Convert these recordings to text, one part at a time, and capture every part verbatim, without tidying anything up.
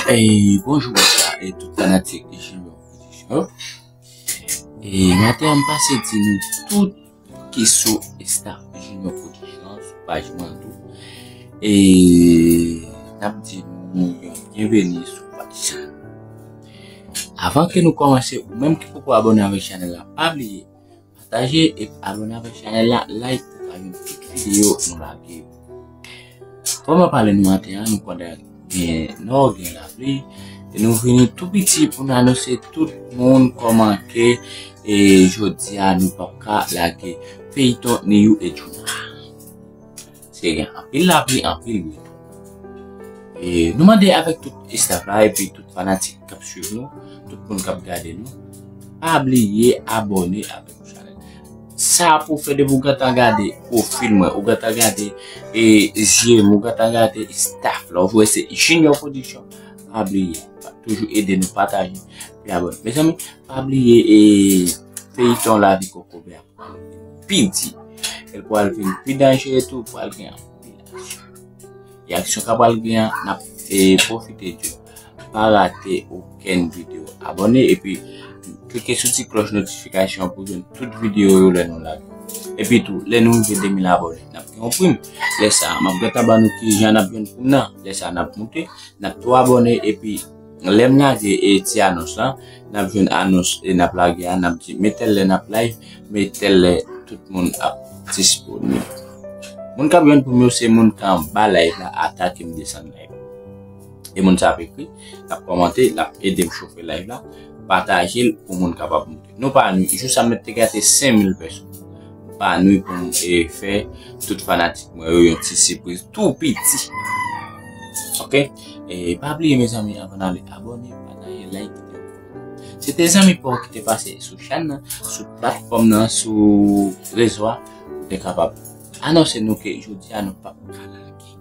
Ey, bonjou, bonswa, e tout fanatik Junior Production. E maten an, m pase di nou tout ki sou staff Junior Production, sou paj mwen tou. E n ap di nou yon byenveni sou paj sa. Avan ke nou kòmanse, ou menm ki poko abòne avèk chanèl la, pa bliye pataje epi abòne avèk chanèl la, like pou ka jwenn tout videyo nou lage yo. Kòman pale nou maten an, nou konn gen nò, gen lapli, e nou vini tou piti pou n anonse tout moun kòman ke e jodi a nou p ap ka lage feyton Niyou e Djouna. Se gen anpil lapli, anpil bri. E nou mande avèk tout staff la epi tout fanatik k ap swiv nou, tout moun k ap gade nou, pa bliye abòne avèk chanèl. Sa pou fè depi w gentan gade pwofil mwen, ou gentan gade e zye m, ou gentan gade staff la, ou wè se Junior Production. Pa bliye, pa toujou ede nou pataje, epi abòne. Mezanmi, pa bliye e feyton Lavi Kokobè a pral vin pi di. El pral vin pi danjere tou, pral gen anpil aksyon. E aksyon k ap pral gen an, n ap e pwofite di w pa rate okenn videyo. Abòne epi klike sou ti klòch notifikasyon pou jwenn tout videyo yo lè nou lage. Epi tou, lè nou rive de mil abòne, n ap gen yon prim. Lè sa a, m ap gentan ban nou kijan n ap jwenn prim nan. Lè sa a, n ap moute, n ap tou abòne epi lè m lage e ti anons lan, n ap jwenn anons e n ap lage a, n ap di men tèl lè n ap live, men tèl lè tout moun ap disponib. Moun k ap jwenn prim yo se moun k anba live la atake m desann live. E moun sa ap ekri, l ap kòmante, l ap ede m chofe live la, pataje l pou moun kapab moute. Nou pa nwi, jou sa m mèt te gate senk mil pèsòn. Nou pa nwi pou m e fè tout fanatik mwen yo yon ti sipriz tou piti. Oke? E pa bliye, mezanmi, avan n ale, abòne, pataje, like videyo. Se te zanmi pa w ki te pase sou chèn nan, sou platfòm nan, sou rezo a, pou te kapab anonse nou ke jodi a nou p ap ka lage.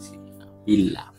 Se anpil la.